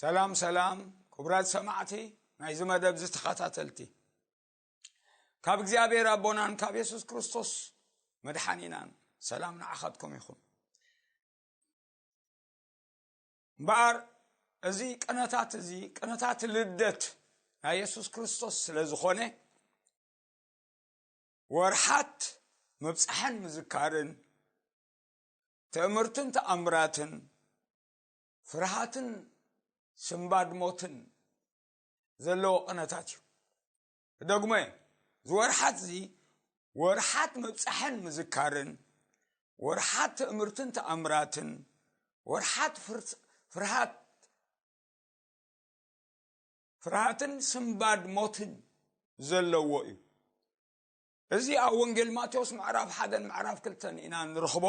ሰላም ሰላም፣ ክቡራት ሰማዕቲ ናይዚ መደብ ዝተኸታተልቲ፣ ካብ እግዚኣብሔር ኣቦናን ካብ የሱስ ክርስቶስ መድሓኒናን ሰላም ንዓኻትኩም ይኹን። እምበኣር እዚ ቅነታት፣ እዚ ቅነታት ልደት ናይ የሱስ ክርስቶስ ስለ ዝኾነ፣ ወርሓት ምብጻሕን ምዝካርን፣ ትእምርትን ተኣምራትን፣ ፍርሃትን ስንባድ ሞትን ዘለዎ ቅነታት እዩ። ክደግሞ እየ። እዚ ወርሓት እዚ ወርሓት ምብጻሕን ምዝካርን፣ ወርሓት ትእምርትን ተኣምራትን፣ ወርሓት ፍር-፣ ፍርሃት፣ ፍርሃትን ስንባድ ሞትን ዘለዎ እዩ። እዚ ኣብ ወንጌል ማቴዎስ ምዕራፍ ሓደን ምዕራፍ ክልተን ኢና ንረኽቦ።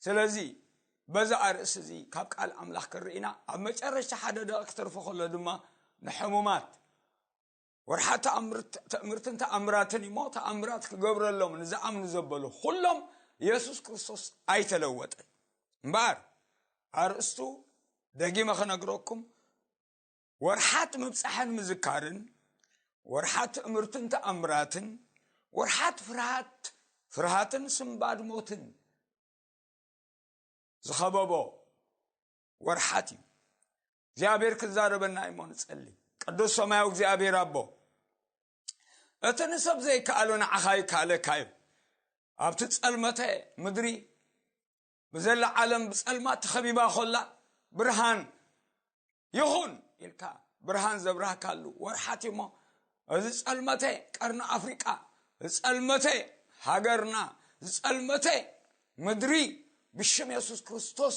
ስለዚ በዛ ኣርእሲ እዚ ካብ ቃል ኣምላኽ ክርኢና፣ ኣብ መጨረሽታ ሓደ ደቂ ክተርፎ ከሎ ድማ ንሕሙማት፣ ወርሓት ተኣምርት-፣ ተእምርትን ተኣምራትን እሞ፣ ተኣምራት ክገብረሎም ንዝኣምኑ ዘበሉ ኩሎም የሱስ ክርስቶስ ኣይተለወጠን። እምበኣር ኣርእስቱ ደጊመ ክነግረኩም፣ ወርሓት ምብጻሕን ምዝካርን፣ ወርሓት ትእምርትን ተኣምራትን፣ ወርሓት ፍርሃት፣ ፍርሃትን ስንባድ ሞትን ዝኸበቦ ወርሓት እዩ። እግዚኣብሔር ክዛረበና እሞ ንጸሊ። ቅዱስ ሰማያዊ እግዚኣብሔር ኣቦ፣ እቲ ንሰብ ዘይከኣሎ ንዓኻ ይከኣለካ እዩ። ኣብቲ ጸልመተ ምድሪ ብዘላ ዓለም ብጸልማት ተኸቢባ ኾላ፣ ብርሃን ይኹን ኢልካ ብርሃን ዘብራህካሉ ወርሓት እዩ እሞ፣ እዚ ጸልመተ ቀርኒ ኣፍሪቃ፣ ዝጸልመተ ሃገርና፣ ዝጸልመተ ምድሪ ብሽም የሱስ ክርስቶስ፣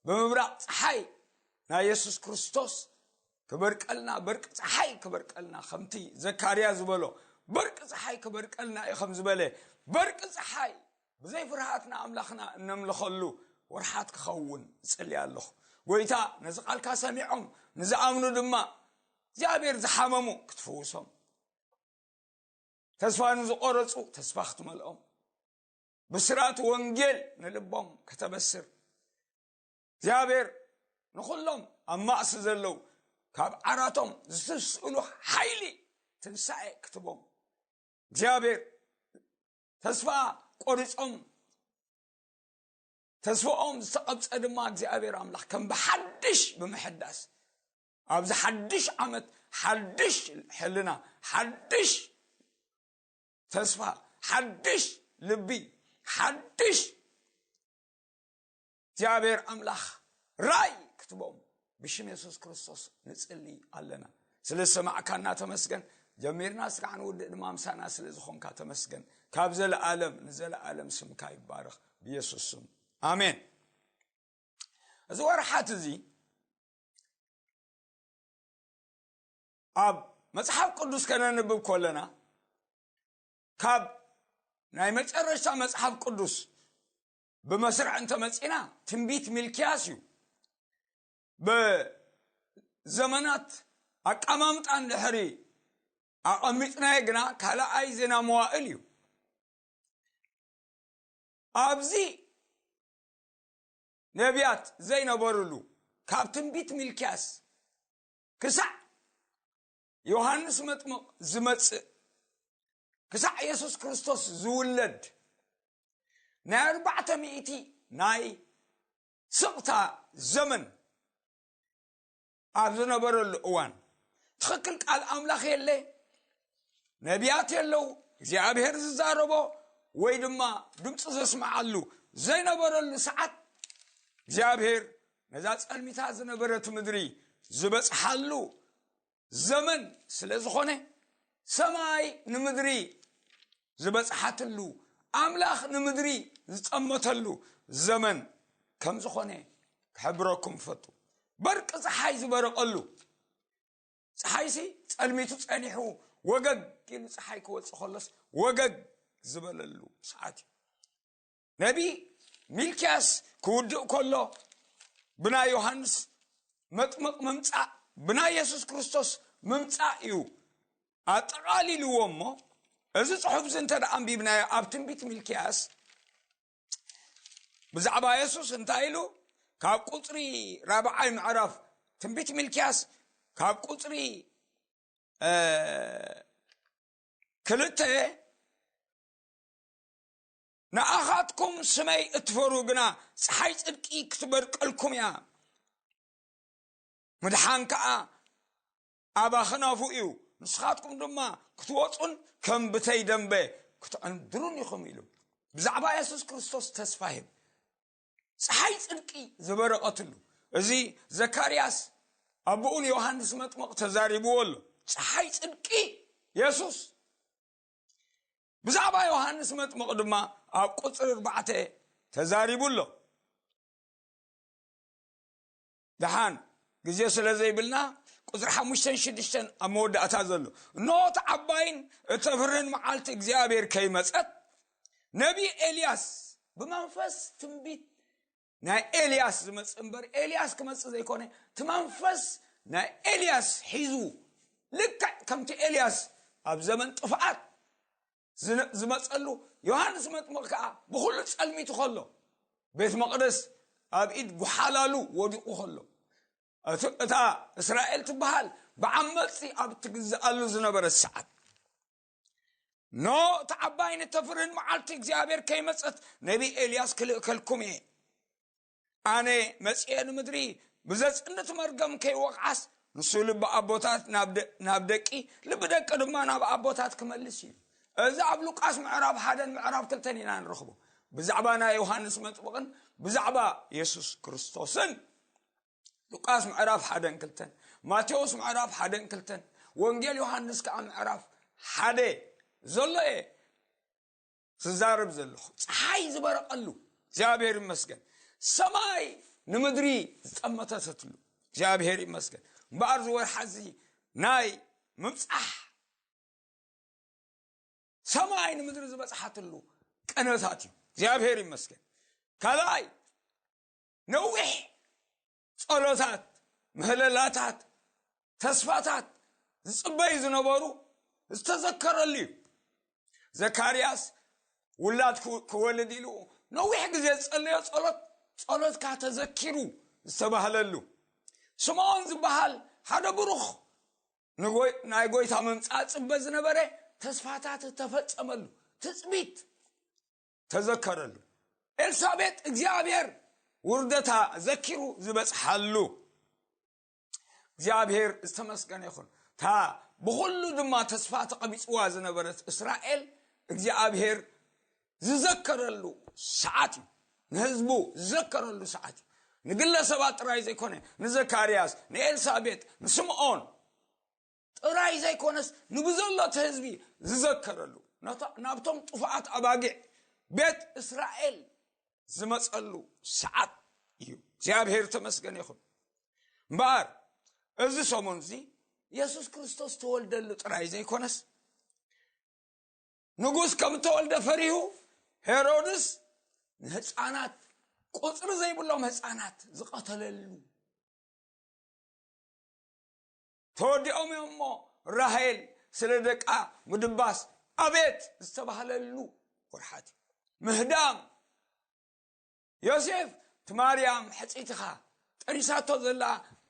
ብምብራቕ ጸሓይ ናይ የሱስ ክርስቶስ ክበርቀልና፣ በርቂ ጸሓይ ክበርቀልና፣ ከምቲ ዘካርያ ዝበሎ፣ በርቂ ጸሓይ ክበርቀልና እዩ ከም ዝበለ፣ በርቂ ጸሓይ ብዘይ ፍርሃት ንኣምላኽና እነምልኸሉ ወርሓት ክኸውን እጽሊ ኣለኹ። ጎይታ፣ ነዚ ቃልካ ሰሚዖም ንዝኣምኑ ድማ እግዚኣብሔር ዝሓመሙ ክትፍውሶም፣ ተስፋ ንዝቆረጹ ተስፋ ክትመልኦም፣ ብስራት ወንጌል ንልቦም ከተበስር፣ እግዚኣብሔር ንኹሎም ኣብ ማእሲ ዘለዉ ካብ ዓራቶም ዝትስእሉ ሓይሊ ትንሳኤ ክትቦም፣ እግዚኣብሔር ተስፋ ቆሪጾም፣ ተስፋኦም ዝተቐብጸ ድማ እግዚኣብሔር ኣምላኽ ከም ብሓድሽ ብምሕዳስ፣ ኣብዚ ሓድሽ ዓመት ሓድሽ ሕልና፣ ሓድሽ ተስፋ፣ ሓድሽ ልቢ፣ ሓድሽ እግዚኣብሔር ኣምላኽ ራይ ክትቦም ብሽም የሱስ ክርስቶስ ንጽሊ ኣለና። ስለ ዝሰማዕካና ተመስገን። ጀሚርና ስጋዕ ንውድእ ድማ ምሳና ስለ ዝኾንካ ተመስገን። ካብ ዘለኣለም ንዘለኣለም ስምካ ይባረኽ፣ ብየሱስ ስም ኣሜን። እዚ ወርሓት እዚ ኣብ መጽሓፍ ቅዱስ ከነንብብ ከለና፣ ካብ ናይ መጨረሽታ መጽሓፍ ቅዱስ ብመስርዕ እንተመጺና፣ ትንቢት ሚልክያስ እዩ። ብዘመናት ኣቀማምጣ እንድሕሪ ኣቐሚጥናዮ ግና፣ ካልኣይ ዜና መዋእል እዩ። ኣብዚ ነቢያት ዘይነበሩሉ፣ ካብ ትንቢት ሚልክያስ ክሳዕ ዮሃንስ መጥምቕ ዝመጽእ፣ ክሳዕ የሱስ ክርስቶስ ዝውለድ፣ ናይ ኣርባዕተ ሚእቲ ናይ ስቕታ ዘመን ኣብ ዝነበረሉ እዋን፣ ትኽክል ቃል ኣምላኽ የለ፣ ነቢያት የለው፣ እግዚኣብሔር ዝዛረቦ ወይ ድማ ድምፂ ዘስምዓሉ ዘይነበረሉ ሰዓት፣ እግዚኣብሔር ነዛ ጸልሚታ ዝነበረት ምድሪ ዝበጽሓሉ ዘመን ስለ ዝኾነ፣ ሰማይ ንምድሪ ዝበጽሓትሉ፣ ኣምላኽ ንምድሪ ዝጸመተሉ ዘመን ከም ዝኾነ ክሕብረኩም እፈቱ። በርቂ ጸሓይ ዝበረቐሉ፣ ጸሓይሲ ጸልሚቱ ጸኒሑ፣ ወገግ ኢሉ ጸሓይ ክወጽእ ከሎስ ወገግ ዝበለሉ ሰዓት እዩ። ነቢ ሚልክያስ ክውድእ ከሎ፣ ብናይ ዮሃንስ መጥምቕ ምምጻእ፣ ብናይ የሱስ ክርስቶስ ምምጻእ እዩ ኣጠቓሊልዎ። እሞ እዚ ጽሑፍ እዚ እንተ ደኣ ኣንቢብናዮ፣ ኣብ ትንቢት ሚልክያስ ብዛዕባ የሱስ እንታይ ኢሉ? ካብ ቁፅሪ ራብዓይ ምዕራፍ ትንቢት ሚልክያስ ካብ ቁፅሪ እ፣ ክልተ፣ ንኣኻትኩም ስመይ እትፈሩ ግና ፀሓይ ፅድቂ ክትበርቀልኩም እያ፣ ምድሓን ከዓ ኣብ ኣኽናፉ እዩ፣ ንስኻትኩም ድማ ክትወፁን ከም ብተይ ደንበ ክትዕንድሩን ኢኹም ኢሉ። ብዛዕባ የሱስ ክርስቶስ ተስፋ ሂብ። ፀሓይ ፅድቂ ዝበረቐትሉ፣ እዚ ዘካርያስ ኣቦኡን ዮሃንስ መጥምቕ ተዛሪብዎ ኣሎ። ፀሓይ ፅድቂ የሱስ ብዛዕባ ዮሃንስ መጥምቕ ድማ ኣብ ቁፅሪ ኣርባዕተ ተዛሪቡ ኣሎ። ደሓን ግዜ ስለ ዘይብልና ቁፅሪ ሓሙሽተን ሽዱሽተን ኣብ መወዳእታ ዘሎ፣ እንሆ እቲ ዓባይን እተፍርህን መዓልቲ እግዚኣብሔር ከይመፀት ነቢ ኤልያስ ብመንፈስ ትንቢት ናይ ኤልያስ ዝመጽእ እምበር፣ ኤልያስ ክመጽእ ዘይኮነ፣ እቲ መንፈስ ናይ ኤልያስ ሒዙ፣ ልክዕ ከምቲ ኤልያስ ኣብ ዘመን ጥፍኣት ዝነ- ዝመጸሉ፣ ዮሃንስ መጥምቕ ከኣ ብኹሉ ጸልሚቱ ከሎ፣ ቤት መቕደስ ኣብ ኢድ ጉሓላሉ ወዲቑ ከሎ፣ እቲ- እታ እስራኤል ትበሃል ብዓመጽቲ ኣብ ትግዝኣሉ ዝነበረት ሰዓት፣ ኖ እቲ ዓባይን እተፍርህን መዓልቲ እግዚኣብሔር ከይመጸት ነቢ ኤልያስ ክልእከልኩም እየ። ኣነ መጺኤ ንምድሪ ብዘጽንት መርገም ከይወቕዓስ፣ ንሱ ልቢ ኣቦታት ናብ ደ- ናብ ደቂ፣ ልቢ ደቂ ድማ ናብ ኣቦታት ክመልስ እዩ። እዚ ኣብ ሉቃስ ምዕራፍ ሓደን ምዕራፍ ክልተን ኢና ንረኽቦ። ብዛዕባ ናይ ዮሃንስ መጥምቕን ብዛዕባ የሱስ ክርስቶስን ሉቃስ ምዕራፍ ሓደን ክልተን፣ ማቴዎስ ምዕራፍ ሓደን ክልተን፣ ወንጌል ዮሃንስ ከዓ ምዕራፍ ሓደ ዘሎ እየ ዝዛረብ ዘለኹ። ፀሓይ ዝበረቐሉ፣ እግዚኣብሔር ይመስገን፣ ሰማይ ንምድሪ ዝጠመተተትሉ፣ እግዚኣብሔር ይመስገን። እምበኣር ዝወርሓ እዚ ናይ ምብፃሕ ሰማይ ንምድሪ ዝበፅሓትሉ ቀነታት እዩ። እግዚኣብሔር ይመስገን። ካልኣይ፣ ነዊሕ ጸሎታት፣ ምህለላታት፣ ተስፋታት ዝጽበዩ ዝነበሩ ዝተዘከረሉ እዩ። ዘካርያስ ውላድ ክው- ክወልድ ኢሉ ነዊሕ ግዜ ዝጸለዮ ጸሎት፣ ጸሎትካ ተዘኪሩ ዝተባህለሉ፣ ስምዖን ዝበሃል ሓደ ብሩኽ ንጎይ- ናይ ጎይታ ምምጻእ ጽበ ዝነበረ፣ ተስፋታት ተፈጸመሉ፣ ትጽቢት ተዘከረሉ። ኤልሳቤጥ እግዚኣብሔር ውርደታ ዘኪሩ ዝበጽሓሉ፣ እግዚኣብሔር ዝተመስገነ ይኹን። እታ ብኹሉ ድማ ተስፋ ተቐቢጽዋ ዝነበረት እስራኤል እግዚኣብሔር ዝዘከረሉ ሰዓት እዩ። ንህዝቡ ዝዘከረሉ ሰዓት እዩ። ንግለሰባት ጥራይ ዘይኮነ፣ ንዘካርያስ፣ ንኤልሳቤጥ፣ ንስምዖን ጥራይ ዘይኮነስ፣ ንብዘሎ እቲ ህዝቢ ዝዘከረሉ፣ ነታ- ናብቶም ጥፉኣት ኣባጊዕ ቤት እስራኤል ዝመጸሉ ሰዓት እዩ። እግዚኣብሔር ተመስገን ይኹን። እምበኣር እዚ ሰሙን እዚ የሱስ ክርስቶስ ተወልደሉ ጥራይ ዘይኮነስ፣ ንጉስ ከም ተወልደ ፈሪሁ ሄሮድስ ንህፃናት፣ ቁፅሪ ዘይብሎም ህፃናት ዝቐተለሉ፣ ተወዲኦም እዮም እሞ ራሄል ስለ ደቃ ምድባስ ኣቤት ዝተባህለሉ ወርሓት እዩ። ምህዳም፣ ዮሴፍ፣ እቲ ማርያም ሕፅይትኻ ጠኒሳቶ ዘላ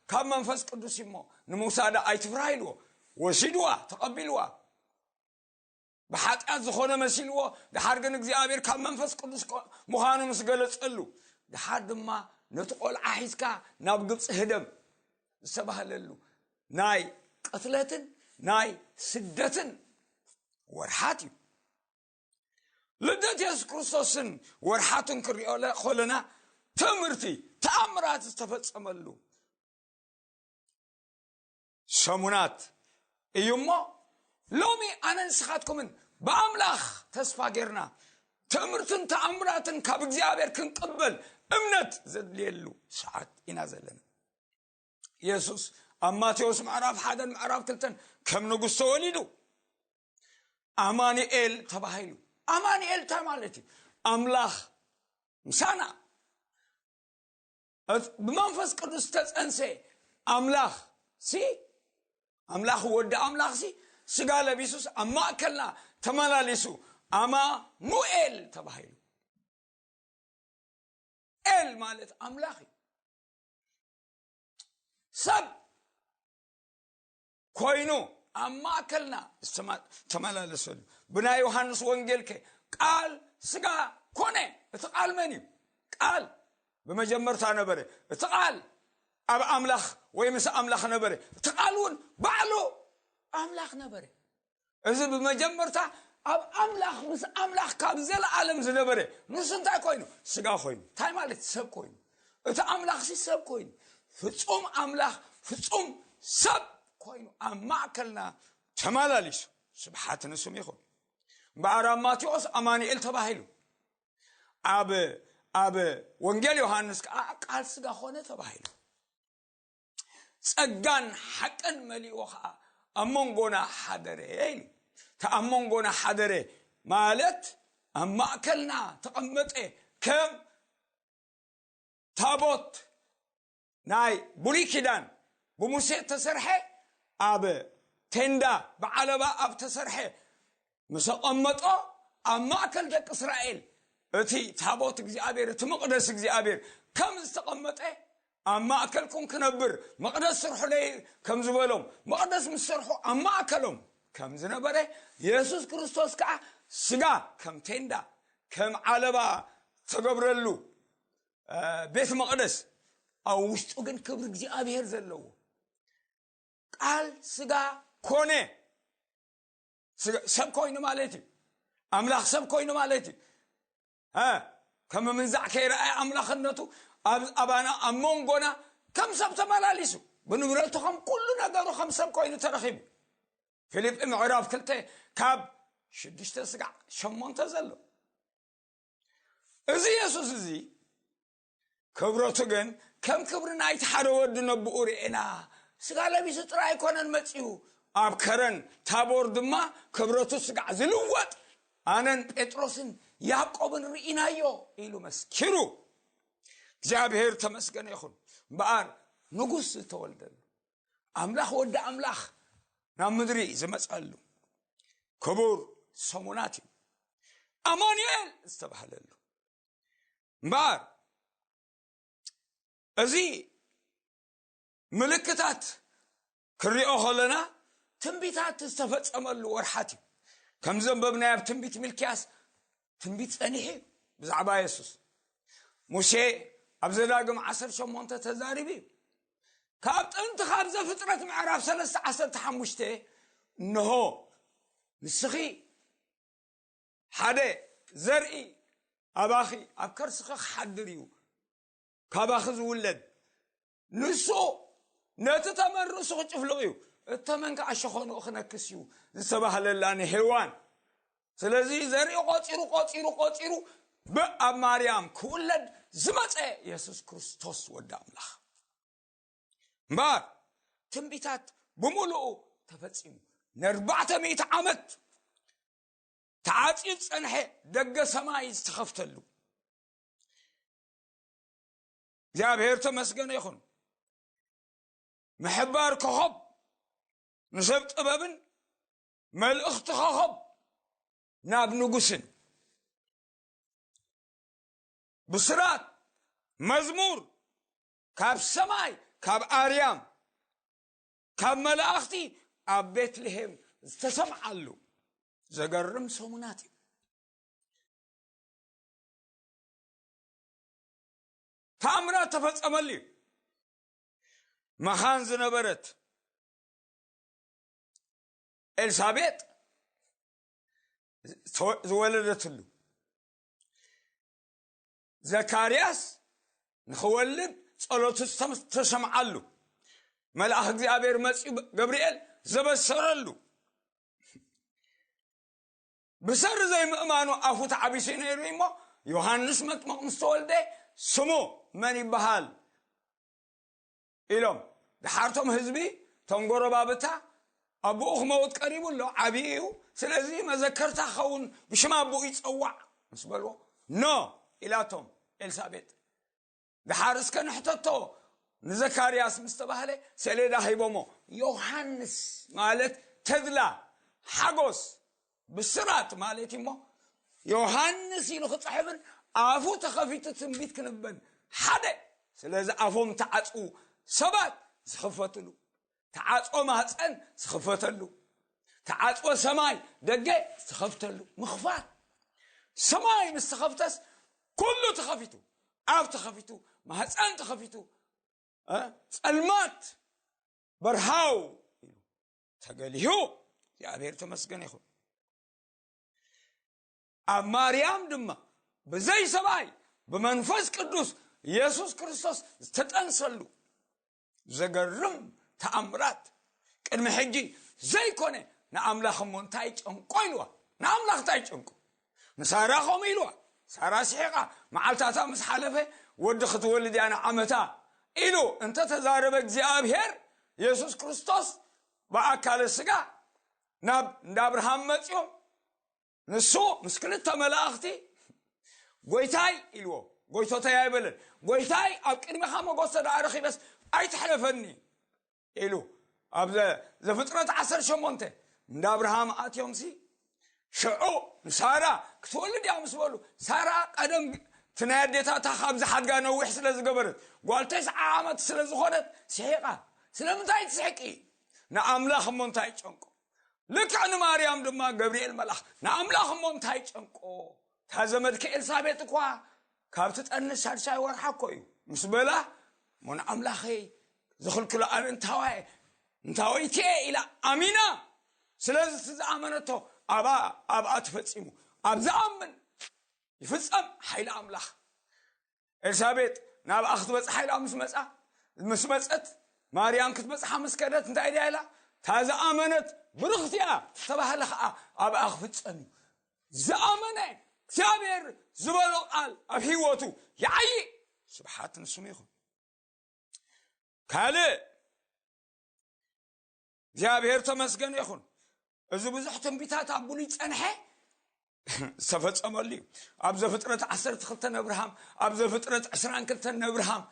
ካብ መንፈስ ቅዱስ እዩ እሞ ንምውሳዳ ኣይትፍራህ ኢልዎ፣ ወሲድዋ፣ ተቐቢልዋ። ብሓጢኣት ዝኾነ መሲልዎ፣ ድሓር ግን እግዚኣብሔር ካብ መንፈስ ቅዱስ ቆ- ምዃኑ ምስ ገለጸሉ፣ ድሓር ድማ ነቲ ቆልዓ ሒዝካ ናብ ግብፂ ህደም ዝተባህለሉ ናይ ቅትለትን ናይ ስደትን ወርሓት እዩ። ልደት የሱስ ክርስቶስን ወርሓቱን ክሪኦ ለ- ከለና፣ ትምህርቲ፣ ተኣምራት ዝተፈጸመሉ ሰሙናት እዩ እሞ፣ ሎሚ ኣነ ንስኻትኩምን ብኣምላኽ ተስፋ ጌርና ትምህርትን ተኣምራትን ካብ እግዚኣብሔር ክንቅበል እምነት ዘድልየሉ ሰዓት ኢና ዘለና። የሱስ ኣብ ማቴዎስ ምዕራፍ ሓደን ምዕራፍ ክልተን ከም ንጉስ ተወሊዱ፣ ኣማኑኤል ተባሂሉ። ኣማኑኤል እንታይ ማለት እዩ? ኣምላኽ ምሳና። እት- ብመንፈስ ቅዱስ ዝተጸንሰ ኣምላኽ ሲ፣ ኣምላኽ ወዲ ኣምላኽ ሲ፣ ስጋ ለቢሱስ ኣብ ማእከልና ተመላሊሱ ኣማኑኤል ተባሂሉ። ኤል ማለት ኣምላኽ እዩ። ሰብ ኮይኑ ኣብ ማእከልና ዝተማ-፣ ተመላለሰሉ። ብናይ ዮሃንስ ወንጌል ከ ቃል ስጋ ኮነ። እቲ ቃል መን እዩ? ቃል ብመጀመርታ ነበረ። እቲ ቃል ኣብ ኣምላኽ ወይ ምስ ኣምላኽ ነበረ። እቲ ቃል እውን ባዕሉ ኣምላኽ ነበረ። እዚ ብመጀመርታ ኣብ ኣምላኽ ምስ ኣምላኽ ካብ ዘለኣለም ዝነበረ ንሱ እንታይ ኮይኑ? ስጋ ኮይኑ። እንታይ ማለት? ሰብ ኮይኑ። እቲ ኣምላኽሲ ሰብ ኮይኑ። ፍጹም ኣምላኽ፣ ፍጹም ሰብ ኮይኑ ኣብ ማእከልና ተመላሊሱ። ስብሓት ንስም ይኹን። እምበኣር ኣብ ማቴዎስ ኣማኑኤል ተባሂሉ። ኣብ፣ ኣብ ወንጌል ዮሃንስ ከዓ ቃል ስጋ ኾነ ተባሂሉ። ጸጋን ሓቅን መሊእዎ ኸዓ ኣብ መንጎና ሓደረ ኢሉ። እቲ ኣብ መንጎና ሓደረ ማለት ኣብ ማእከልና ተቐመጠ። ከም ታቦት ናይ ብሉይ ኪዳን ብሙሴ እተሰርሐ ኣብ ቴንዳ ብዓለባ ኣብ ተሰርሐ ምስ ኣቐመጦ ኣብ ማእከል ደቂ እስራኤል እቲ ታቦት እግዚኣብሔር፣ እቲ መቕደስ እግዚኣብሔር ከም ዝተቐመጠ ኣብ ማእከልኩም ክነብር መቕደስ ስርሑለይ ከም ዝበሎም፣ መቕደስ ምስ ሰርሑ ኣብ ማእከሎም ከም ዝነበረ፣ የሱስ ክርስቶስ ከዓ ስጋ ከም ቴንዳ፣ ከም ዓለባ ተገብረሉ፣ እ፣ ቤት መቕደስ፣ ኣብ ውሽጡ ግን ክብሪ እግዚኣብሔር ዘለዎ። ቃል ስጋ ኮነ። ስጋ፣ ሰብ ኮይኑ ማለት እዩ። ኣምላኽ ሰብ ኮይኑ ማለት እዩ። እ፣ ከም ምንዛዕ ከይረኣየ ኣምላኽነቱ ኣብ፣ ኣባና፣ ኣብ መንጎና ከም ሰብ ተመላሊሱ። ብንብረቱ ከም ኩሉ ነገሩ ከም ሰብ ኮይኑ ተረኺቡ። ፊልጲ ምዕራፍ ክልተ ካብ ሽዱሽተ ስጋዕ ሸሞንተ ዘሎ። እዚ የሱስ እዚ ክብረቱ ግን ከም ክብሪ ናይቲ ሓደ ወዲ ነብኡ ርኤና። ስጋ ለቢሱ ጥራይ ኣይኮነን መጺኡ፣ ኣብ ከረን ታቦር ድማ ክብረቱ ስጋዕ ዝልወጥ ኣነን ጴጥሮስን ያዕቆብን ርኢናዮ ኢሉ መስኪሩ። እግዚኣብሔር ተመስገነ ይኹን። እምበኣር ንጉስ ዝተወልደሉ፣ ኣምላኽ ወዲ ኣምላኽ ናብ ምድሪ ዝመጸሉ ክቡር ሰሙናት እዩ። ኣማኑኤል ዝተባህለሉ። እምበኣር እዚ ምልክታት ክንሪኦ ከለና ትንቢታት ዝተፈጸመሉ ወርሓት እዩ። ከም ዘንበብናዮ ኣብ ትንቢት ሚልክያስ ትንቢት ጸኒሑ እዩ ብዛዕባ የሱስ። ሙሴ ኣብ ዘዳግም ዓሰርተ ሸሞንተ ተዛሪቡ እዩ። ካብ ጥንቲ ካብ ዘፍጥረት ምዕራፍ ሰለስተ ዓሰርተ ሓሙሽተ፣ እንሆ ንስኺ ሓደ ዘርኢ ኣባኺ ኣብ ከርስኺ ክሓድር እዩ፣ ካባኺ ዝውለድ ንሱ ነቲ ተመን ርእሱ ክጭፍልቕ እዩ፣ እቲ ተመን ከዓ ሸኾንኡ ክነክስ እዩ ዝተባህለላ ንሄዋን። ስለዚ ዘርኢ ቆጺሩ፣ ቆጺሩ፣ ቆጺሩ ብኣብ ማርያም ክውለድ ዝመጸ የሱስ ክርስቶስ ወዲ ኣምላኽ። እምበኣር ትንቢታት ብምሉኡ ተፈጺሙ። ንኣርባዕተ ሚእቲ ዓመት ተዓጽዩ ዝጸንሐ ደገ ሰማይ ዝተኸፍተሉ። እግዚኣብሔር ተመስገነ ይኹን። ምሕባር ኮኸብ ንሰብ ጥበብን መልእኽቲ ኮኸብ ናብ ንጉስን ብስራት መዝሙር ካብ ሰማይ ካብ ኣርያም ካብ መላእኽቲ ኣብ ቤትልሔም ዝተሰምዓሉ ዘገርም ሰሙናት እዩ። ተኣምራት ተፈጸመሉ እዩ። መኻን ዝነበረት ኤልሳቤጥ ዝወለደትሉ፣ ዘካርያስ ንኽወልድ ጸሎቱ ዝተሰምዓሉ፣ መልኣኽ እግዚኣብሔር መጺኡ ገብርኤል ዘበሰረሉ፣ ብሰሪ ዘይምእማኑ ኣፉ ተዓቢሱ ነይሩ እሞ፣ ዮሃንስ መጥምቕ ምስ ተወልደ ስሙ መን ይበሃል ኢሎም። ደሓርቶም ህዝቢ፣ ቶም ጎረባብታ፣ ኣቦኡ ክመውት ቀሪቡ ኣሎ፣ ዓብዪ እዩ፣ ስለዚ መዘከርታ ክኸውን ብሽም ኣቦኡ ይጸዋዕ ምስ በልዎ፣ ኖ ኢላቶም ኤልሳቤጥ። ደሓር እስከ ንሕተቶ ንዘካርያስ ምስ ተባህለ ሰሌዳ ሂቦሞ። ዮሃንስ ማለት ተድላ፣ ሓጎስ፣ ብስራት ማለት እሞ ዮሃንስ ኢሉ ክጽሕፍን ኣፉ ተኸፊቱ ትንቢት ክንበን ሓደ። ስለዚ ኣፎም ተዓጽዉ ሰባት ዝኽፈትሉ፣ ተዓጽወ ማህፀን ዝኽፈተሉ፣ ተዓጽወ ሰማይ ደገ ዝኸፍተሉ። ምኽፋት ሰማይ ምስ ተኸፍተስ ኩሉ ተኸፊቱ፣ ኣብ ተኸፊቱ፣ ማህፀን ተኸፊቱ፣ እ፣ ጸልማት በርሃው ኢሉ ተገሊሁ። እግዚኣብሔር ተመስገን ይኹን። ኣብ ማርያም ድማ ብዘይ ሰብኣይ ብመንፈስ ቅዱስ ኢየሱስ ክርስቶስ ዝተጠንሰሉ ዘገርም ተኣምራት። ቅድሚ ሕጂ ዘይኮነ ንኣምላኽ እሞ እንታይ ጨንቆ ኢልዋ። ንኣምላኽ እንታይ ጨንቆ? ንሳራ ከምኡ ኢልዋ። ሳራ ስሒቓ፣ መዓልታታ ምስ ሓለፈ ወዲ ክትወልድ እያ ንዓመታ ኢሉ እንተተዛረበ እግዚኣብሔር፣ ኢየሱስ ክርስቶስ ብኣካለ ስጋ ናብ እንዳ ኣብርሃም መጺኦም፣ ንሱ ምስ ክልተ መላእኽቲ፣ "ጎይታይ" ኢልዎ። "ጎይቶተይ" ኣይበለን። "ጎይታይ፣ ኣብ ቅድሚኻ ሞገስ ተደኣ ረኺበስ ኣይትሕለፈኒ" ኢሉ። ኣብ ዘ-፣ ዘፍጥረት ዓሰርተ ሸሞንተ እንዳ ኣብርሃም ኣትዮምሲ፣ ሽዑ ንሳራ ክትወልድ እያ ምስ በሉ፣ ሳራ ቀደም እቲ ናይ ኣዴታታ ካብ ዝሓድጋ ነዊሕ ስለ ዝገበረት፣ ጓል ተስዓ ዓመት ስለ ዝኾነት ስሒቓ። ስለምንታይ ትስሕቂ? ንኣምላኽ እሞ እንታይ ጨንቆ? ልክዕ ንማርያም ድማ ገብርኤል መልኣኽ፣ "ንኣምላኽ እሞ እንታይ ጨንቆ? እታ ዘመድኪ ኤልሳቤጥ እኳ ካብ ትጠንስ ሻድሻይ ወርሓ እኮ እዩ" ምስ በላ፣ "እሞ ንኣምላኸይ ዝኽልክሎ ኣነ እንታዋየ፣ እንታወይቲ እየ?" ኢላ ኣሚና። ስለዚ እቲ ዝኣመነቶ ኣብኣ፣ ኣብኣ ተፈጺሙ። ኣብ ዝኣምን ይፍጸም ሓይሊ ኣምላኽ። ኤልሳቤጥ ናብኣ ክትበጽሓ ኢላ ምስ መጻ-፣ ምስ መጸት፣ ማርያም ክትበጽሓ ምስ ከደት፣ እንታይ ድያ ኢላ? "እታ ዝኣመነት ብርኽቲ እያ" ዝተባህለ ኸኣ ኣብኣ ክፍጸም እዩ። ዝኣመነ እግዚኣብሔር ዝበሎ ቃል ኣብ ህይወቱ ይዓዪ። ስብሓት ንስሙ ይኹን። ካልእ እግዚኣብሔር ተመስገን ይኹን። እዚ ብዙሕ ትንቢታት ኣብ ብሉይ ጸንሐ ዝተፈጸመሉ እዩ። ኣብ ዘፍጥረት ዓሰርተ ክልተ ነብርሃም፣ ኣብ ዘፍጥረት ዕስራን ክልተን ነብርሃም፣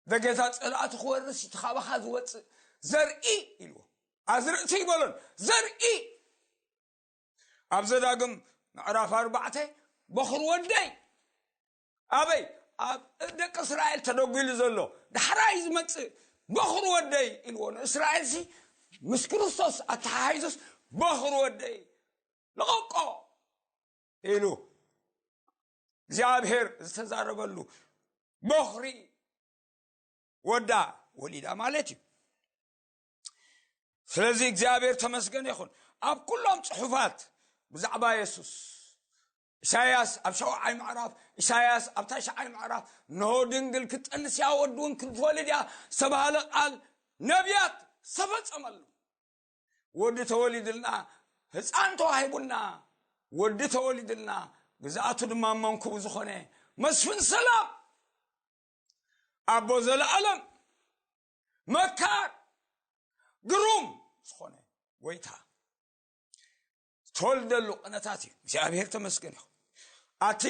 "ደገታ ጸላእቱ ክወርስ እቲ ካባኻ ዝወጽእ ዘርኢ" ኢልዎ። ኣዝርእቲ ይበሎን ዘርኢ። ኣብ ዘዳግም ምዕራፍ ኣርባዕተ፣ "በኹር ወደይ" ኣበይ? ኣብ ደቂ እስራኤል ተደጒሉ ዘሎ ዳሕራይ ዝመጽእ "በኹር ወደይ" ኢልዎ። ንእስራኤልሲ ምስ ክርስቶስ ኣተሓሒዙስ "በኹር ወደይ ልቐቆ" ኢሉ እግዚኣብሔር ዝተዛረበሉ፣ በኹሪ ወዳ ወሊዳ ማለት እዩ። ስለዚ እግዚኣብሔር ተመስገን ይኹን። ኣብ ኩሎም ጽሑፋት ብዛዕባ የሱስ፣ ኢሳያስ ኣብ ሸውዓይ ምዕራፍ፣ ኢሳያስ ኣብ ታሽዓይ ምዕራፍ፣ "እንሆ ድንግል ክትጠንስ እያ፣ ወዲ እውን ክትወልድ እያ" ዝተባህለ ቃል ነቢያት ዝተፈጸመሉ። ወዲ ተወሊድልና፣ ህፃን ተዋሂቡና፣ ወዲ ተወሊድልና፣ ግዝኣቱ ድማ መንኩቡ ዝኾነ መስፍን ሰላም፣ ኣቦ ዘለኣለም፣ መካር፣ ግሩም ዝኾነ ጎይታ ዝተወልደሉ ቅነታት እዩ። እግዚኣብሔር ተመስገን ይኹን። ኣቲ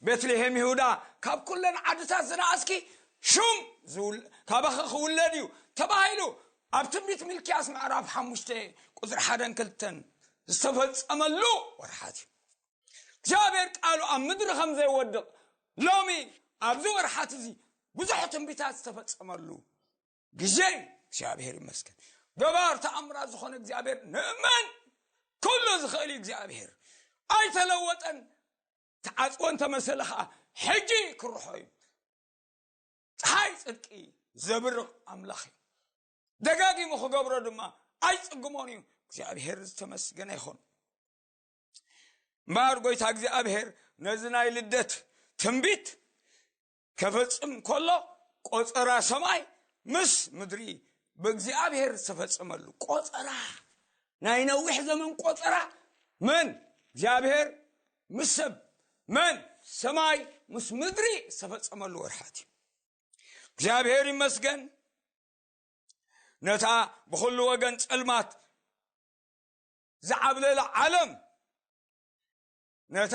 ቤትልሔም ይሁዳ፣ ካብ ኩለን ዓድታት ዝነኣስኪ፣ ሹም ዝውል-፣ ካባኺ ክውለድ እዩ ተባሂሉ ኣብ ትንቢት ሚልክያስ ምዕራፍ ሓሙሽተ ቁፅሪ ሓደን ክልተን ዝተፈጸመሉ ወርሓት እዩ። እግዚኣብሔር ቃሉ ኣብ ምድሪ ከም ዘይወድቕ፣ ሎሚ ኣብዚ ወርሓት እዚ ብዙሕ ትንቢታት ዝተፈጸመሉ ግዜ እዩ። እግዚኣብሔር ይመስገን። ገባር ተኣምራት ዝኾነ እግዚኣብሔር ንእመን። ኩሉ ዝኽእል እዩ እግዚኣብሔር። ኣይተለወጠን። ተዓጽወ እንተመሰለ ኸዓ ሕጂ ክርሖ እዩ። ፀሓይ ጽድቂ ዘብርቕ ኣምላኽ እዩ። ደጋጊሙ ክገብሮ ድማ ኣይጽግሞን እዩ። እግዚኣብሔር ዝተመስገነ ይኹን። እምበኣር ጎይታ እግዚኣብሔር ነዚ ናይ ልደት ትንቢት ከፈጽም ከሎ፣ ቆጸራ ሰማይ ምስ ምድሪ ብእግዚኣብሔር ዝተፈጸመሉ ቆጸራ፣ ናይ ነዊሕ ዘመን ቆጸራ፣ መን? እግዚኣብሔር ምስ ሰብ፣ መን? ሰማይ ምስ ምድሪ ዝተፈጸመሉ ወርሓት እዩ። እግዚኣብሔር ይመስገን። ነታ ብኹሉ ወገን ጸልማት ዝዓብለለ ዓለም፣ ነታ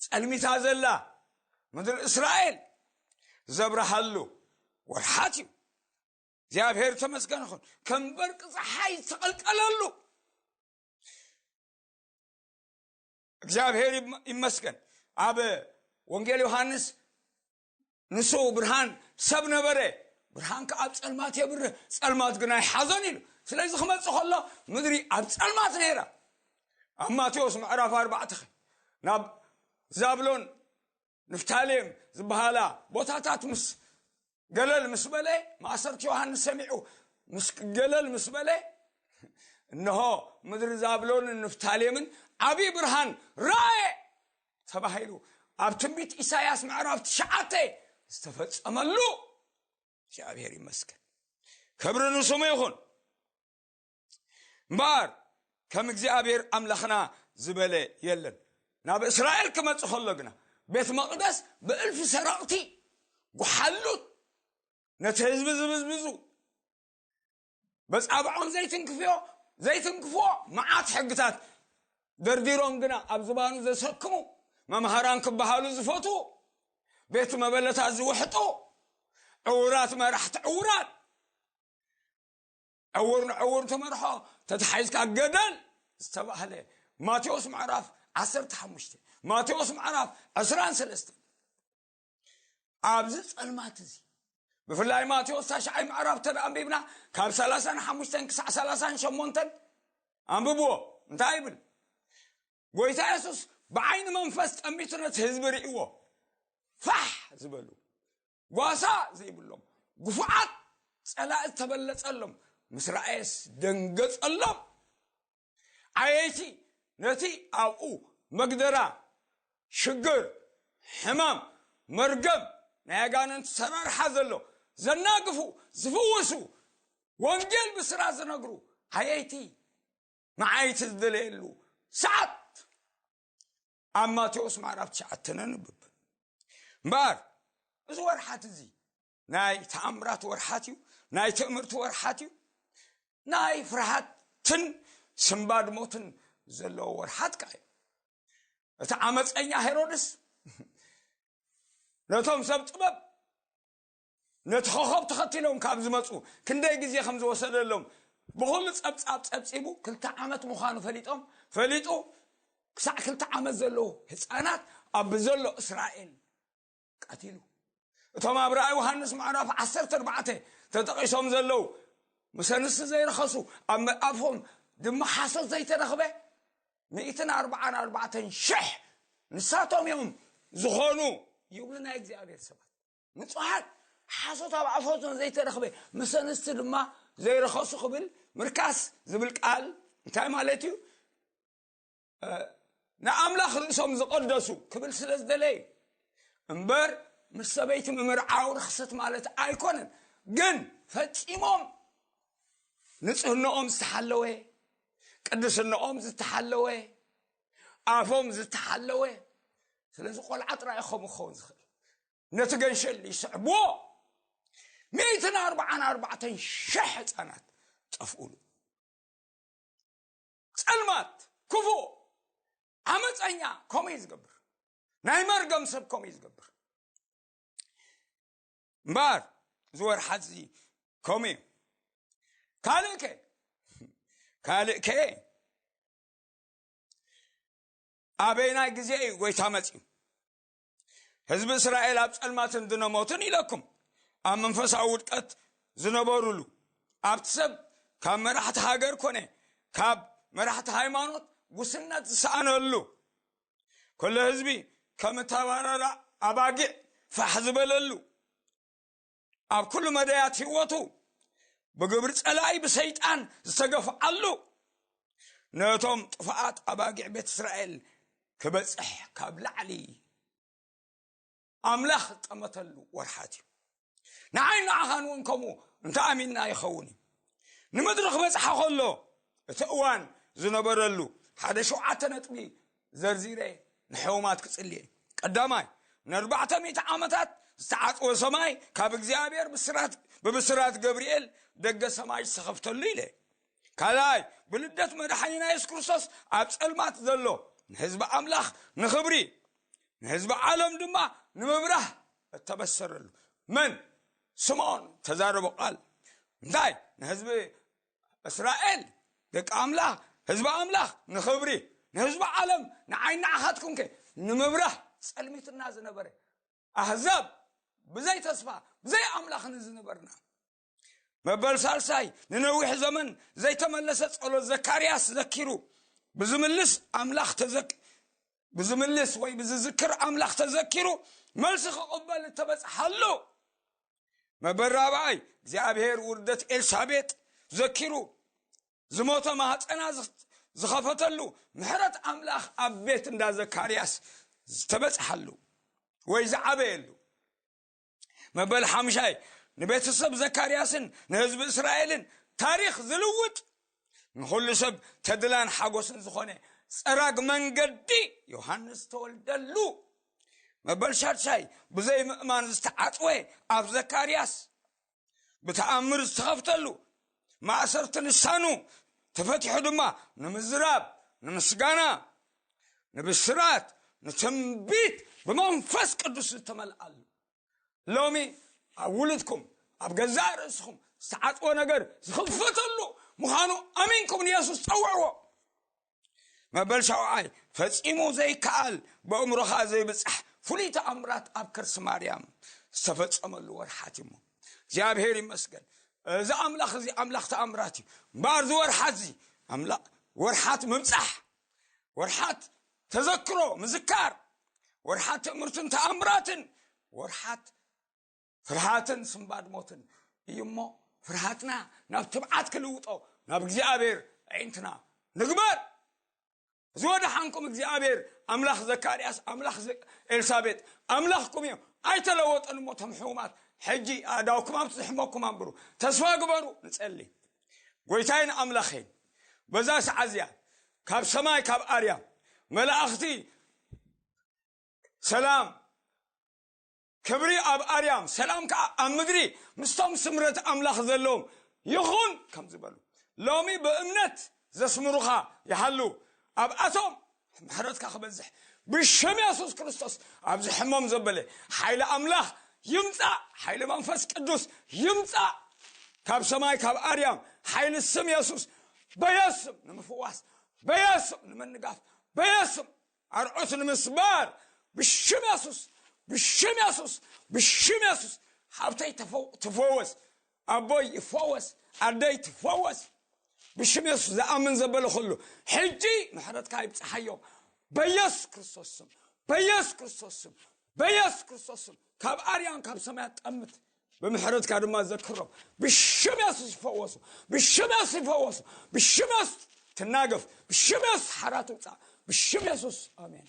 ጸልሚታ ዘላ ምድሪ እስራኤል ዘብርሃሉ ወርሓት እዩ። እግዚኣብሔር ተመስገን ይኹን። ከም በርቂ ፀሓይ ዝተቐልቀለሉ እግዚኣብሔር ይም-፣ ይመስገን። ኣብ ወንጌል ዮሃንስ ንሱ ብርሃን ሰብ ነበረ፣ ብርሃን ከኣ ኣብ ጸልማት የብርህ፣ ጸልማት ግና ይሓዞን ኢሉ። ስለዚ ክመጽእ ከሎ ምድሪ ኣብ ጸልማት ነይራ። ኣብ ማቴዎስ ምዕራፍ ኣርባዕተ ናብ ዛብሎን ንፍታሌም ዝበሃላ ቦታታት ምስ ገለል ምስ በለ፣ ማእሰርቲ ዮሃንስ ሰሚዑ ምስ ገለል ምስ በለ፣ እንሆ ምድሪ ዛብሎንን ንፍታሌምን ዓብዪ ብርሃን ረኣየ ተባሂሉ ኣብ ትንቢት ኢሳያስ ምዕራፍ ትሽዓተ ዝተፈጸመሉ። እግዚኣብሔር ይመስገን፣ ክብሪ ንስሙ ይኹን። እምበኣር ከም እግዚኣብሔር ኣምላኽና ዝበለ የለን። ናብ እስራኤል ክመጽእ ከሎ ግና ቤት መቕደስ ብእልፊ ሰረቕቲ፣ ጓሓሉት፣ ነቲ ህዝቢ ዝብዝብዙ፣ በጻብዖም ዘይትንክፍዮ ዘይትንክፍዎ መዓት ሕግታት ደርዲሮም ግና ኣብ ዝባኑ ዘሰክሙ፣ መምሃራን ክበሃሉ ዝፈትዉ፣ ቤት መበለታት ዝውሕጡ፣ ዕውራት መራሕቲ ዕውራት፣ ዕውር ንዕውር ትመርሖ፣ ተታሒዝካ ገደል ዝተባህለ። ማቴዎስ ምዕራፍ ዓሰርተ ሓሙሽተ፣ ማቴዎስ ምዕራፍ ዕስራን ሰለስተን። ኣብዚ ጸልማት እዚ፣ ብፍላይ ማቴዎስ ታሽዓይ ምዕራፍ ተደኣ ኣንቢብና፣ ካብ ሰላሳን ሓሙሽተን ክሳዕ ሰላሳን ሸሞንተን ኣንብብዎ። እንታይ ይብል? ጎይታ የሱስ ብዓይኒ መንፈስ ጠሚቱ ነቲ ህዝቢ ርእይዎ፣ ፋሕ ዝበሉ፣ ጓሳ ዘይብሎም፣ ግፉዓት፣ ጸላኢ ዝተበለጸሎም፣ ምስ ረኣየስ ደንገጸሎም። ዓየይቲ ነቲ ኣብኡ መግደራ፣ ሽግር፣ ሕማም፣ መርገም፣ ናይ ኣጋንንቲ ሰራርሓ ዘሎ ዘናግፉ፣ ዝፍውሱ፣ ወንጌል ብስራ ዝነግሩ ዓየይቲ መዓይቲ ዝደለየሉ ሰዓት ኣብ ማቴዎስ ምዕራፍ ትሽዓተ ነንብብ። እምበኣር እዚ ወርሓት እዚ ናይ ተኣምራት ወርሓት እዩ፣ ናይ ትእምርቲ ወርሓት እዩ፣ ናይ ፍርሃትን ስንባድ ሞትን ዘለዎ ወርሓት ከኣ እዩ። እቲ ዓመፀኛ ሄሮድስ ነቶም ሰብ ጥበብ ነቲ ኮኸብ ተኸቲሎም ካብ ዝመፁ ክንደይ ግዜ ከም ዝወሰደሎም ብኹሉ ጸብጻብ ጸብጺቡ ክልተ ዓመት ምዃኑ ፈሊጦም ፈሊጡ ክሳዕ ክልተ ዓመት ዘለዉ ህፃናት ኣብ ዘሎ እስራኤል ቀቲሉ። እቶም ኣብ ራእይ ዮሃንስ ምዕራፍ ዓሰርተ ኣርባዕተ ተጠቒሶም ዘለዉ ምስ ኣንስቲ ዘይረኸሱ ኣብ ኣፎም ድማ ሓሶት ዘይተረኽበ ሚእትን ኣርባዓን ኣርባዕተን ሽሕ ንሳቶም እዮም ዝኾኑ ይብሉ ናይ እግዚኣብሔር ሰባት። ንጹሓት ሓሶት ኣብ ኣፎቶም ዘይተረኽበ ምስ ኣንስቲ ድማ ዘይረኸሱ ክብል ምርካስ ዝብል ቃል እንታይ ማለት እዩ? ንኣምላኽ ርእሶም ዝቐደሱ ክብል ስለ ዝደለየ እምበር ምስ ሰበይቲ ምምርዓው ርኽሰት ማለት ኣይኮነን። ግን ፈጺሞም ንጽህናኦም ዝተሓለወ፣ ቅድስናኦም ዝተሓለወ፣ ኣፎም ዝተሓለወ። ስለዚ ቆልዓ ጥራይ ከምኡ ክኸውን ዝኽእል። ነቲ ገንሸል ይስዕብዎ። ሚእትን ኣርባዓን ኣርባዕተን ሽሕ ህፃናት ጠፍኡሉ። ጸልማት፣ ክፉእ፣ ዓመፀኛ ከምኡ እዩ ዝገብር። ናይ መርገም ሰብ ከምኡ እዩ ዝገብር። እምበኣር እዚ ወርሓት እዚ ከምኡ እዩ። ካልእ ከ ካልእ ከ ኣበይናይ ግዜ እዩ ጎይታ መፅዩ? ህዝቢ እስራኤል ኣብ ጸልማትን ድነሞትን ኢለኩም ኣብ መንፈሳዊ ውድቀት ዝነበሩሉ፣ ኣብቲ ሰብ ካብ መራሕቲ ሃገር ኮነ ካብ መራሕቲ ሃይማኖት ጉስነት ዝሰኣነሉ፣ ኩሉ ህዝቢ ከም እተባረራ ኣባጊዕ ፋሕ ዝበለሉ፣ ኣብ ኩሉ መዳያት ህይወቱ ብግብሪ ጸላኢ ብሰይጣን ዝተገፍዓሉ፣ ነቶም ጥፍኣት ኣባጊዕ ቤት እስራኤል ክበጽሕ ካብ ላዕሊ ኣምላኽ ዝጠመተሉ ወርሓት እዩ። ንዓይ ንዓኻን እውን ከምኡ እንተ ኣሚንና ይኸውን እዩ። ንምድሪ ክበጽሓ ከሎ እቲ እዋን ዝነበረሉ ሓደ ሸውዓተ ነጥቢ ዘርዚረ ንሕሙማት ክጽልየ። ቀዳማይ፣ ንኣርባዕተ ሚእቲ ዓመታት ዝተዓጽወ ሰማይ ካብ እግዚኣብሔር ብስራት ብብስራት ገብርኤል ደገ ሰማይ ዝተኸፍተሉ ኢለ። ካልኣይ፣ ብልደት መድሓኒና የሱስ ክርስቶስ ኣብ ጸልማት ዘሎ ንህዝቢ ኣምላኽ ንኽብሪ፣ ንህዝቢ ዓለም ድማ ንምብራህ እተበሰረሉ። መን? ስምዖን ተዛረቦ ቃል እንታይ ንህዝቢ እስራኤል፣ ደቂ ኣምላኽ፣ ህዝቢ ኣምላኽ ንኽብሪ፣ ንህዝቢ ዓለም፣ ንዓይ ንዓኻትኩምከ ንምብራህ ጸልሚትና ዝነበረ ኣህዛብ ብዘይ ተስፋ፣ ብዘይ ኣምላኽ ንዝነበርና። መበል ሳልሳይ፣ ንነዊሕ ዘመን ዘይተመለሰ ጸሎት ዘካርያስ ዘኪሩ፣ ብዝምልስ ኣምላኽ ተዘክ-፣ ብዝምልስ ወይ ብዝዝክር ኣምላኽ ተዘኪሩ፣ መልሲ ክቕበል እተበጽሓሉ። መበል ራብዓይ፣ እግዚኣብሔር ውርደት ኤልሳቤጥ ዘኪሩ፣ ዝሞተ ማህፀና ዝኸፈተሉ፣ ምሕረት ኣምላኽ ኣብ ቤት እንዳ ዘካርያስ ዝተበጽሓሉ ወይ ዝዓበየሉ። መበል ሓምሻይ፣ ንቤተሰብ ዘካርያስን ንህዝቢ እስራኤልን ታሪኽ ዝልውጥ፣ ንኹሉ ሰብ ተድላን ሓጎስን ዝኾነ ጸራግ መንገዲ ዮሃንስ ተወልደሉ። መበል ሻድሻይ፣ ብዘይ ምእማን ዝተዓጽወ ኣብ ዘካርያስ ብተኣምር ዝተኸፍተሉ፣ ማእሰርቲ ልሳኑ ተፈቲሑ ድማ ንምዝራብ፣ ንምስጋና፣ ንብስራት፣ ንትንቢት ብመንፈስ ቅዱስ ዝተመልኣሉ። ሎሚ ኣብ ውሉድኩም፣ ኣብ ገዛእ ርእስኹም ዝተዓጽወ ነገር ዝኽፈተሉ ምዃኑ ኣሚንኩም ንየሱስ ጸውዕዎ። መበል ሻውዓይ፣ ፈጺሙ ዘይከኣል፣ ብእምሮኻ ዘይብጻሕ ፍሉይ ተኣምራት ኣብ ከርሲ ማርያም ዝተፈጸመሉ ወርሓት እዩ እሞ፣ እግዚኣብሔር ይመስገን። እዚ ኣምላኽ እዚ ኣምላኽ ተኣምራት እዩ። እምበኣር እዚ ወርሓት እዚ ኣምላ-፣ ወርሓት ምብጻሕ፣ ወርሓት ተዘክሮ ምዝካር፣ ወርሓት ትእምርትን ተኣምራትን፣ ወርሓት ፍርሃትን ስንባድ ሞትን እዩ እሞ፣ ፍርሃትና ናብ ትብዓት ክልውጦ ናብ እግዚኣብሔር ኣዒንትና ንግበር። እዚ ወደሓንኩም እግዚኣብሔር ኣምላኽ ዘካርያስ፣ ኣምላኽ ዘ-፣ ኤልሳቤጥ ኣምላኽኩም እዩ። ኣይተለወጠን እሞ፣ እቶም ሕሙማት ሕጂ ኣእዳውኩም ኣብ ዝሕመኩም ኣንብሩ። ተስፋ ግበሩ። ንጸሊ። ጎይታይን ኣምላኸይን፣ በዛ ሰዓት እዚኣ ካብ ሰማይ ካብ ኣርያም መላእኽቲ ሰላም፣ ክብሪ ኣብ ኣርያም፣ ሰላም ከኣ ኣብ ምድሪ ምስቶም ስምረት ኣምላኽ ዘለዎም ይኹን ከም ዝበሉ፣ ሎሚ ብእምነት ዘስምሩኻ ይሃሉ። ኣብኣቶም ምሕረትካ ክበዝሕ፣ ብሽም የሱስ ክርስቶስ ኣብዚ ሕሞም ዘበለ ሓይሊ ኣምላኽ ይምጻእ፣ ሓይሊ መንፈስ ቅዱስ ይምጻእ። ካብ ሰማይ ካብ ኣርያም ሓይሊ ስም የሱስ፣ በየስም ንምፍዋስ፣ በየስም ንምንጋፍ፣ በየስም ኣርዑት ንምስባር፣ ብሽም የሱስ፣ ብሽም የሱስ፣ ብሽም የሱስ። ሓብተይ ተፈው-፣ ትፈወስ፣ ኣቦይ ይፈወስ፣ ኣደይ ትፈወስ። ብሽም የሱስ ዝኣምን ዘበለ ኩሉ ሕጂ ምሕረትካ ይብጽሓዮ። በየሱስ ክርስቶስ ስም፣ በየሱስ ክርስቶስ ስም፣ በየሱስ ክርስቶስ ስም ካብ ኣርያም ካብ ሰማያት ጠምት። ብምሕረትካ ድማ ዘክሮም። ብሽም የሱስ ይፈወሱ። ብሽም የሱስ ይፈወሱ። ብሽም የሱስ ትናገፍ። ብሽም የሱስ ሓራ ትውጻእ። ብሽም የሱስ ኣሜን።